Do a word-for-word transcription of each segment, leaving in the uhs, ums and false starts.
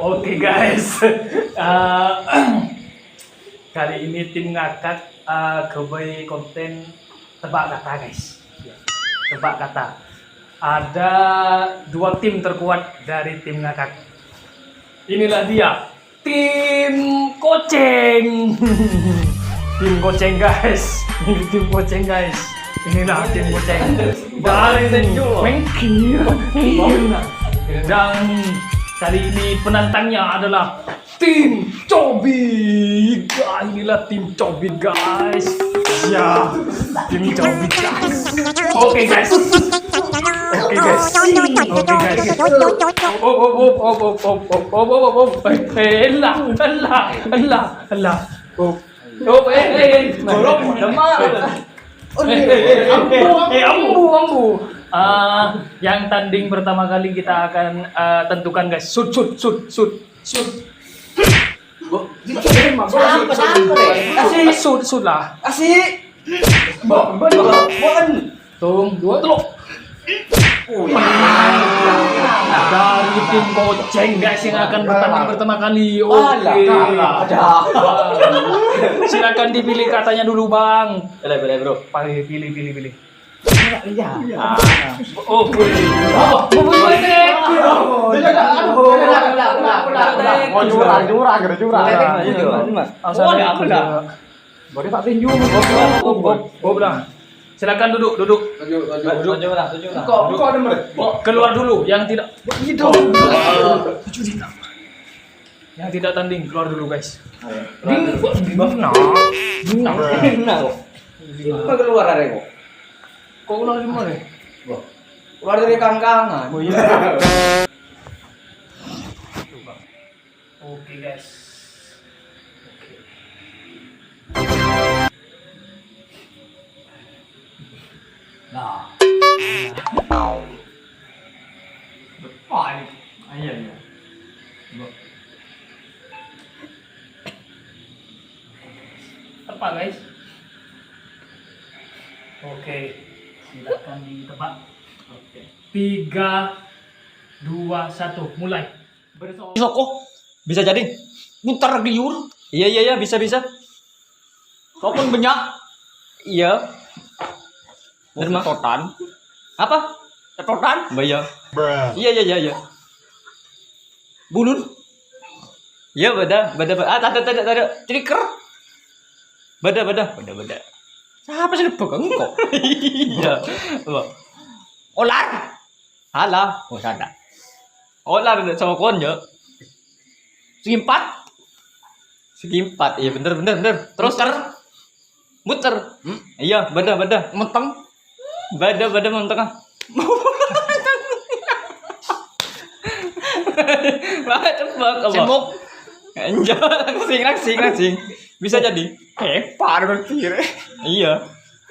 Oke, guys. Eh, kali ini tim Ngakak, eh, ghâbây konten tebak kata, guys. Ya, tebak kata. Ada dua tim terkuat dari tim Ngakak. Inilah dia, tim Koceng. Tim Koceng, guys. Ini tim Koceng, guys. Inilah tim Koceng. Dari Mengkir. Dan kali ini penantangnya adalah tim Cobi. Inilah tim Cobi, guys. Ya, tim Cobi, guys. Oke, guys. Oke, guys. Oke, guys. Op, op, op, op, op, op, op, op, op, op, op, op. Eh, eh, elah, elah, elah, elah. Oh. Oh, eh, eh, eh. Golok, lemak. Eh, eh, eh, eh, ambu, ambu, ambu. Ah, yang tanding pertama kali kita akan, eh, tentukan, guys. Shoot, shoot, shoot, shoot, shoot. Bo-, gitu, Bang. Sampai, sampai. Kasih. Shoot, shoot lah. Kasih. Bo-, bo-, bo-, bo-, Tung, dua, telu. Dari tim Koceng, guys, yang akan bertanding pertama kali. Oke. Alah, alah. Silakan dipilih katanya dulu, Bang. Boleh, boleh, Bro. Pilih, pilih, pilih, pilih. Iya. Ah. Oh, boleh. Oh, boleh. Mau curang, curang, gitu, curang. Boleh, boleh. Asal Oh, ada aku dah. Boleh tak tinju? Oh, oh, oh, oh, oh, belah. Silakan duduk, duduk. Tujuh, tujuh. Tujuh lah, tujuh lah. Kok, kok ada mereka? Keluar dulu yang tidak. Itu. Tujuh di Yang tidak tanding, keluar dulu, guys. Ayo. Bing, bing, nah. Bing, nah. Nah, kok. Apa keluar dari kok? Kok keluar dari mana? Wah. Keluar dari kangkangan. Oh, iya. Oke, guys. Oke. Nah. Wah, ini. Ah, iya, iya. Coba. Tepat, guys. Oke. Silakan ditebak. Oke. Tiga, dua, satu, mulai. Soko. Bisa jadi. Muter liur. Iya, iya, iya, bisa, bisa. Soko banyak. Iya. Bener, Mas. Tepotan. Apa? Tepotan? Mbak, iya. Iya, iya, iya, iya. Bulun. Iya, bâdâ, bâdâ, bâdâ. Ah, tadâ', tadâ', tadâ'. Trigger. Bâdâ, bâdâ. Bâdâ, bâdâ. Siapa sih nebak? Engko'. Iya. Apa? Olar. Salah. Oh, salah. Olar, sokon, yo. Segi empat. Segi empat. Iya, bener, bener, bener. Terus? Muter. Muter. Hmm? Iya, bâdâ, bâdâ. Menteng. Bâdâ, bâdâ menteng, ah. Wah, tebak apa? Cemok. Enggak, langsing, langsing, langsing. Bisa jadi. Hepar berarti, ya. Iya.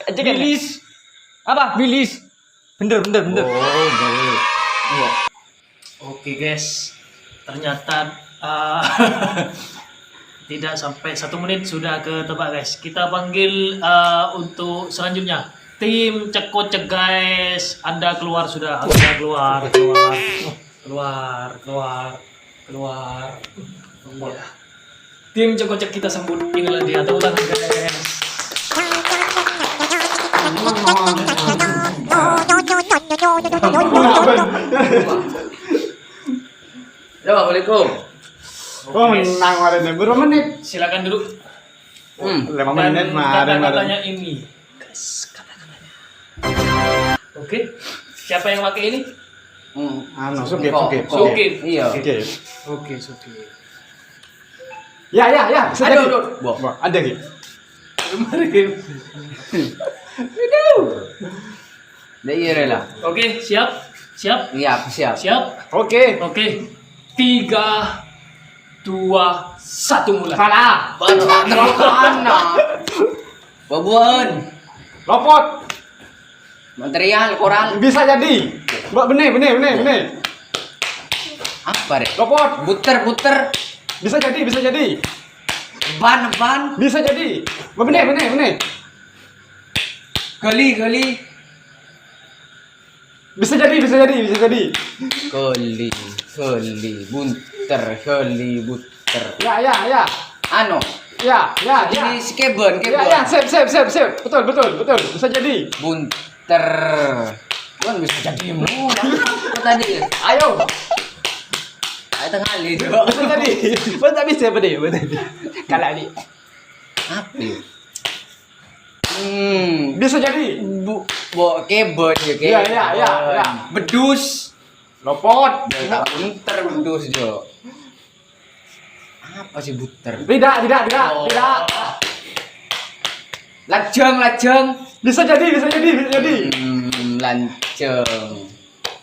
Aja kan? Bilis. Apa? Bilis. Bener, bener, bener. Oh, bener. Iya. Oke, guys, ternyata, eh, tidak sampai satu menit sudah ketebak, guys. Kita panggil, eh, untuk selanjutnya. Tim Cekocek, guys. Anda keluar sudah. Anda keluar, keluar. Keluar, keluar, keluar. Iya. Tim Cekocek kita sambut. Inilah dia, tepuk tangan, guys. Halo, assalamualaikum. Oh, menang kemarin ya. Berapa menit? Silakan duduk. Hmm. Lima menit. Dan kemarin, kemarin. Kata-katanya ini. Guys, kata-katanya. Oke. Siapa yang pakai ini? Hmm. Anu, Sukip, Kok, Sukip, kok. Sukip. Iya. Sukip. Oke, Sukip. Ya, ya, ya. Bisa Aduh, jadi. Aduh. Wah, ada gitu. Kemarin. Aduh. Nggak iya, rela. Oke, siap? Siap? Iya, siap. Siap? Oke. Oke. Tiga, dua, satu, mulai. Salah. Betul. Mana? Babon. Lopot. Material, koran. Bisa jadi. Mbak, bener, bener, bener, bener. Apa, Rek? Lopot. Puter, puter. Bisa jadi, bisa jadi. Ban, ban. Bisa jadi. Mbak, bener, bener, bener. Gali, gali. Bisa jadi, bisa jadi, bisa jadi. Keli, keli, bunter, keli, bunter. Ya, ya, ya. Anu. Ya, ya, ya. Jadi si kebon, ya, kebon. Ya, sip, sip, sip, sip. Betul, betul, betul. Bisa jadi. Bunter. Kan bisa jadi mulu. Apa tadi? Ayo. Ayo tengah itu. Bisa jadi. Betul, bisa, betul, betul. Kalau di apa ya? Hmm, bisa jadi. Bu, bo, kebon ya, kebon. Iya, iya, iya, iya. Bedus. Lopot. Ya, tak bunter bedus, Jo. Apa sih bunter? Tidak, tidak, tidak, oh, tidak. Lajang, lajang. Bisa jadi, bisa jadi, bisa jadi. Hmm, lanceng.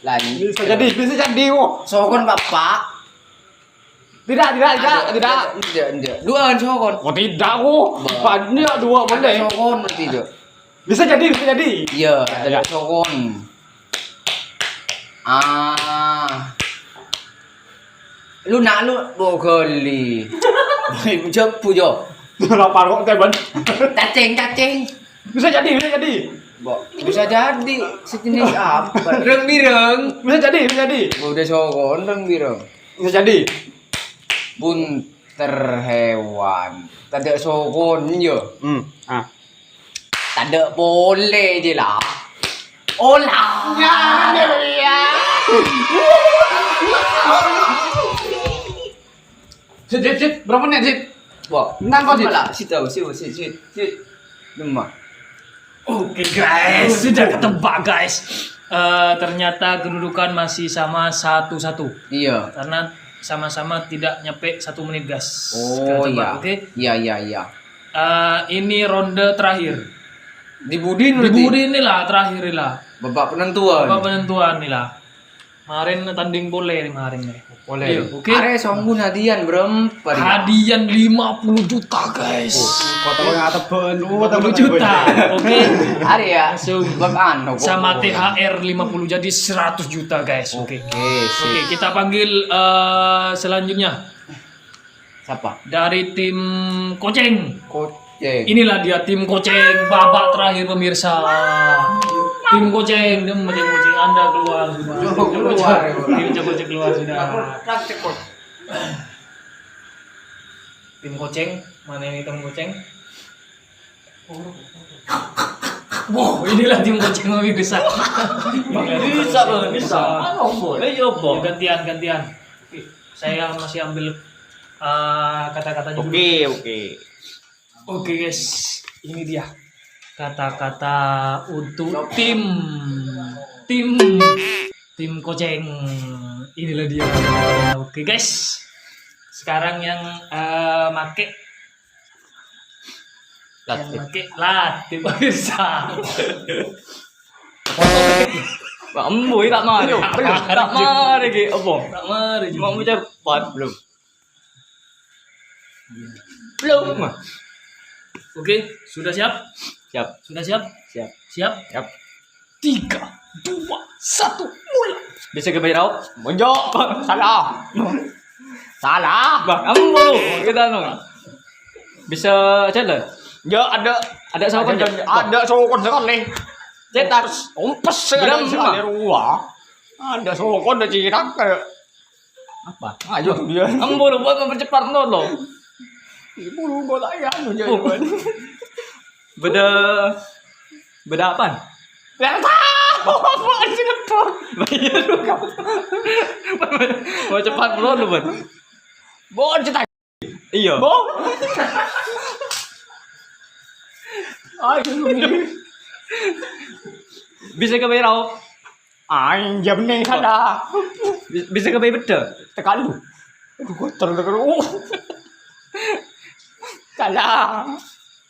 Lanceng. Bisa jadi, bisa jadi. Wah. Sokon, Bapak. Tidak, tidak, tidak, tidak. Tidak, tidak. Dua kan sokon. Oh, tidak, oh. Bah. Banyak dua boleh. Sokon berarti itu. Bisa jadi, bisa jadi. Iya, ada sokon. Ah. Lu nak lu bogali. Jabu, Jo. Lapar kok, Teban. Cacing, cacing. Bisa jadi, bisa jadi. Bo, bisa jadi sejenis apa? Reng bireng. Bisa jadi, bisa jadi. Bo, udah sokon reng bireng. Bisa jadi. Bunter hewan. Tadha' sokon, yo. Hmm. Ah. Tadha' pole je lah. Olah. Ya, iya. Sit, sit, sit. Berapa menit, Sit? Wah, nang kau, Sit. Malah, Sit, tahu, Sit, Sit, Sit, Sit. Lemah. Oke, guys, sudah ketebak, guys. Eh, ternyata kedudukan masih sama satu satu. Iya. Karena sama-sama tidak nyampe satu menit, guys. Oh, ketebak, iya. Oke? Iya, iya, iya. Eh, ini ronde terakhir. Di Budin berarti? Di Budin ni lah, terakhir ni lah. Babak penentuan. Babak penentuan ni lah. Kemarin tanding pole ni kemarin ni. Pole. Iya, oke. Are songgu hadian berempa dia? Hadian lima puluh juta, guys. Oh, kota kau yang ateben. Oh, lima puluh juta. Oke. Are ya. Langsung. Bak anu, sama T H R lima puluh, jadi seratus juta, guys. Oke. Oke, sip. Oke, kita panggil, eh, selanjutnya. Siapa? Dari tim Koceng. Koceng. Inilah dia tim Koceng, babak terakhir, pemirsa. Tim Koceng, tim Koceng, Anda keluar sudah. Keluar, ya. Tim Koceng keluar sudah. Praktek, Coach. Tim Koceng, mana ini tim Koceng? Wow, inilah tim Koceng, pemirsa. Bisa, Bang, bisa. Anu, Bang. Ayo, Bang. Gantian, gantian. Oke, saya masih ambil, eh, kata-katanya dulu. Oke, oke. Oke, guys, ini dia kata-kata untuk tim, tim, tim Koceng. Inilah dia kata-katanya. Oke, guys, sekarang yang, eh, make, yang make Latif, pemirsa. Pak Emboy tak mari. Belum, belum. Tak mari, Ki. Apa? Tak mari, Ki. Mau ngucap pat, belum. Belum. Oke, sudah siap? Siap. Sudah siap? Siap. Siap? Siap. Tiga, dua, satu, mulai. Bisa ke Bairau? Monjo. Salah. Salah. Bah, kamu mau kita no. Bisa aja lah. Ya, ada, ada sokon, ada, ya? Ada sokon sekali. Cetak. Ompes sekali. Berapa? Sekali dua. Ada sokon, ada citak. Apa? Ayo, dia. Ambo lo buat mempercepat no lo. Ibu lu gua tak anu, oh. Beda, beda apa? Ya, tahu. Apa aja, Bang? Bayar lu, kamu. Mau cepat lo lu, Bang. Bon, cetak. Iya. Bo. Ayo, lu. Bisa ke Bairau? Anjam nih, salah. Bi-, bisa ke Baibeda? Tekalu. Aduh, kotor, kotor. Oh. Salah.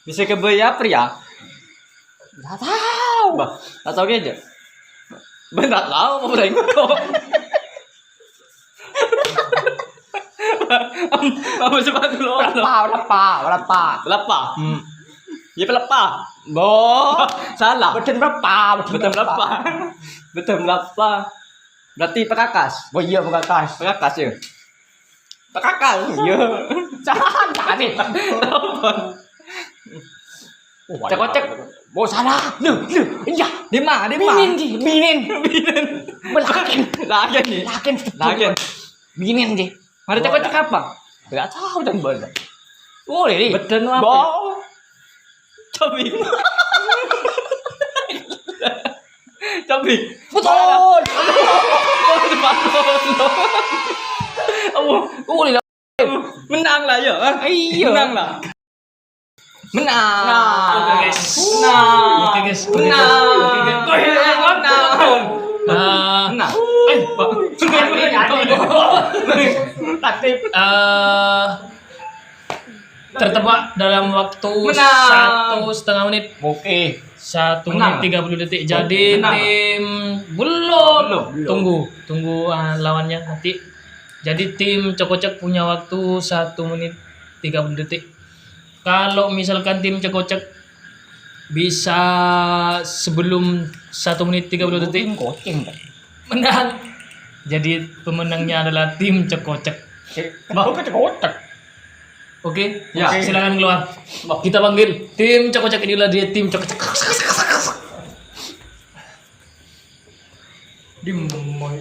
Bisa ke Bayapri ya? Nggak tahu. Bah, nggak tahu aja. Bah, nggak tahu, mau berengkok. Apa sepatu lo? Pelepa, pelepa, pelepa. Pelepa? Hmm. Ya, pelepa. Bo, salah. Betul pelepa, betul pelepa. Betul pelepa. Berarti pekakas. Oh iya, pekakas. Pekakas, ya? Pekakas. Iya. Jangan, jangan. Apa? Cek-cek. Oh, salah. Lho, lho, iyâ. Dâ'emma, dâ'emma. Binèn, Ji, binèn. Binèn. Laken. Laken, Ji. Laken. Laken. Binèn, Ji. Marè cèko-cèko apa? Enggak tahu dan bola. Oh, ini. Bâdân apa? Bo. Cabbhi. Cabbhi. Betul. Oh, ini. Menang lah, ya. Iya. Menang lah. Menang. Nah, oke, guys. Nah. Oke, guys. Oke, guys. Nah. Oke, guys. Oke, guys. Nah. Nah. Eh, Pak. Tadi. Eh, tertebak dalam waktu Menang. satu setengah menit. Oke. Satu Menang. menit tiga puluh detik. Jadi Menang. tim belum. Belum, belum. Tunggu, tunggu, ah, lawannya nanti. Jadi tim Cokocek punya waktu satu menit tiga puluh detik. Kalau misalkan tim Cokocek bisa sebelum satu menit tiga puluh detik Mungkin kucing, kan? menang. Jadi pemenangnya adalah tim Cokocek. Cek, Bah. Kok Cokocek? Oke, Ya. silakan keluar. Bah. Kita panggil tim Cokocek, inilah dia tim Cokocek. Di moy.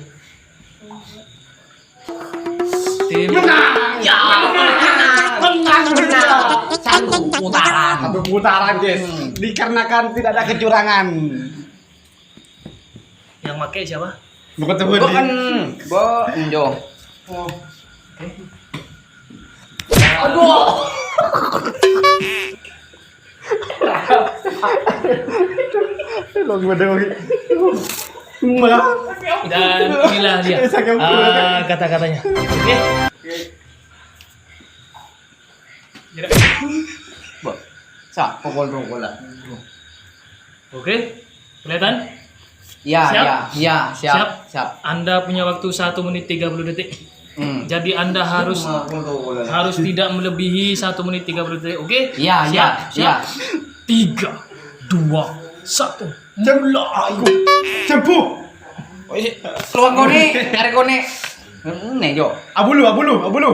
Tim. Menang. Ya. Menang, menang. Satu putaran. Satu putaran, guys. Hmm. Dikarenakan tidak ada kecurangan. Yang make siapa? Bukan tuh, Bo Din. en, bo enjo. Oh. Aduh. Lo gua dengerin. Malah. Dan inilah dia. Saya kira ah, kata-katanya. Oke. Bo. Sa, pokol-pokol lah. Oke. Kelihatan? Ya, Siap? ya, ya, siap, Siap? siap. Anda punya waktu satu menit tiga puluh detik. Hmm. Jadi Anda harus Pokol-pokol lah. harus tidak melebihi satu menit tiga puluh detik. Oke? Ya, Siap? ya, Siap? ya. Tiga, dua, satu. Jam Mulai. aku. Jam bu. Oh, iya. Luang kone, arè kone. Nih, Jo. Abulu, abulu, abulu.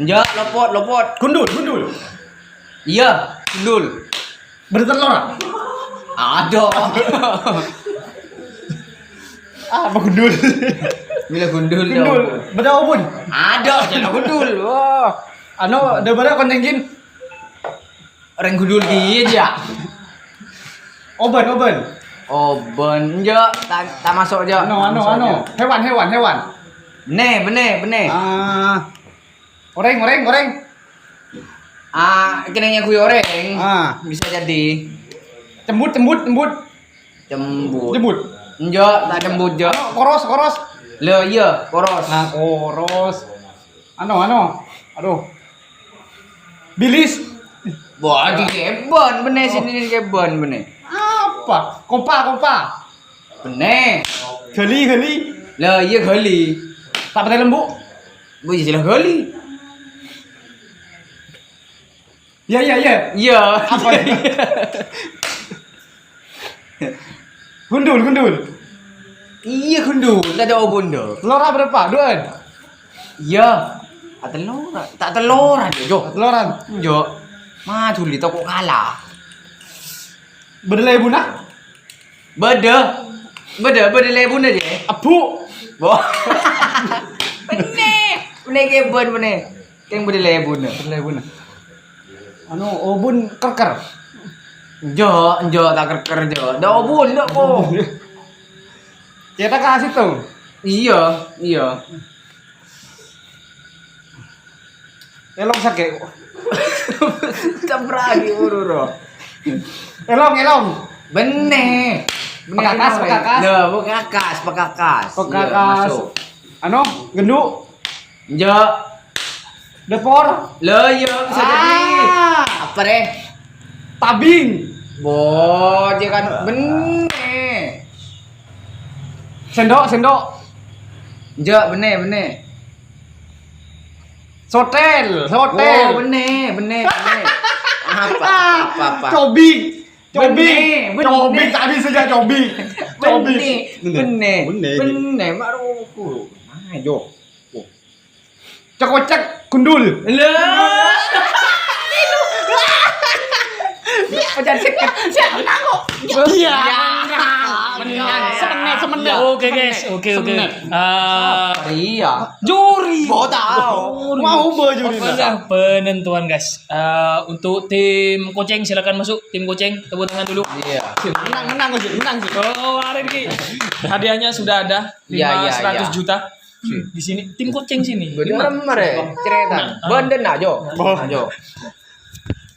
Enjak, lopot, lopot. Gundul, gundul. Iya, gundul. Bertelur. Ada. Apa gundul? Mila gundul, Gundul. Jo. Beda obun. Ada, ada gundul. Wah. Anu, ada berapa konten jin? Rèng gundul ki, ya. Obân, obân. Obân, Jo. Ta', ta' maso', Jo. Anu, anu, Ta' maso', anu. Jo. Hewan, hewan, hewan. Bânnè, bânnè, bânnè. Ah. Orèng, orèng, orèng. Ah, kènè' nyaguwi orèng. Ah. Bisa jadi. Cembut, cembut, cembut. Cembut. Cembut. Enjâ', ta' cembut, Jo. Anu, koros, koros. Lha, iyâ, koros. Nah, koros. Anu, anu. Aduh. Bilis. Wah, di kèbân, bânnè sini di kèbân, bânnè. Apa? Kompa, kompa. Bânnè. Ghâli, ghâli. Lha, iyâ ghâli. Ta' patè lembu'. Wih, jelas ghâli. Iya, iya, iya. Iya. Apa? Gundul, gundul. Iya, gundul. Tadâ' obân, dâ. Telora berapa? Duwâ'ân. Iya. Atelora. Ta' telora, Jo. Teloran. Jo. Ma, duli toko kalah. Bâdâ lebuna? Bâdâ. Bâdâ, bâdâ lebuna, Jè. Ebu. Bo. Bânnè. Bânnè kèbân, bânnè. Kèng bâdâ lebuna. Bâdâ lebuna. Anu, obân kèr-kèr. Enjâ', enjâ', ta' kèr-kèr, Jo. Dâ' obân, dâ' ko. Cètak ka situ. Iya, iya. Elong sakè'. Tabragi buru, ro. Elong, elong. Bânnè. Bânnè, pekakas, bânnè. Pekakas. Lho, pekakas, pekakas. Iya, Pekakas. Masuk. Anu, ghendhu'. Enjâ'. Dâpor. Lho, iya, bisa jadi. Ah. Apa, rè? Tabing. Bo, dia kan bânnè. Sendok, sendok. Enjâ', bânnè, bânnè. Sotel, sotel. Oh, bânnè, bânnè, bânnè. Apa, apa, apa, apa? Cobi. Cobi. Bânnè, bânnè. Cobi, tak bisa ya, cobi. Cobi. Bânnè, bânnè, bânnè. Bânnè, maroku. Ayo. Cekocek gundul. Lho. Pecah seket. Siapa menang kok? Iya. Menang. Semenit, semenit. Oke, guys. Oke, oke. Semenit. Ah, iya. Juri. Mau tahu. Mau ubah juri. Oke, penentuan, guys. Eh, untuk tim Koceng, silakan masuk. Tim Koceng, tepuk tangan dulu. Iya. Menang, menang, Koceng. Menang, Koceng. Oh, hari ini hadiahnya sudah ada. Iya, iya, iya. Lima ratus juta. Di sini, tim Koceng sini. Bener, Lima. Mer, ya? Cerita. Nah, ah. Banden aja. Aja.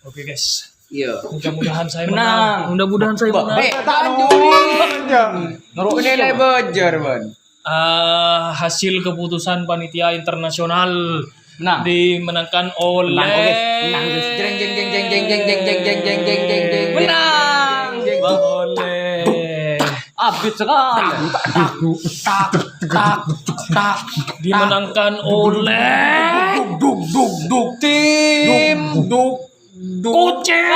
Oke, guys. Iya. Mudah-mudahan saya menang. Menang. Mudah-mudahan saya menang. Eh, tak juri. Nurut nilai belajar, Ban. Ah, hasil keputusan panitia internasional dimenangkan oleh. Menang, guys. Menang, guys. Jreng, jreng, jreng. Menang. Bang Oleh. Abis sekali. Tak, tak, tak, tak. Dimenangkan oleh. Duk, duk, duk, duk. Tim. Duk, duk. Kucing.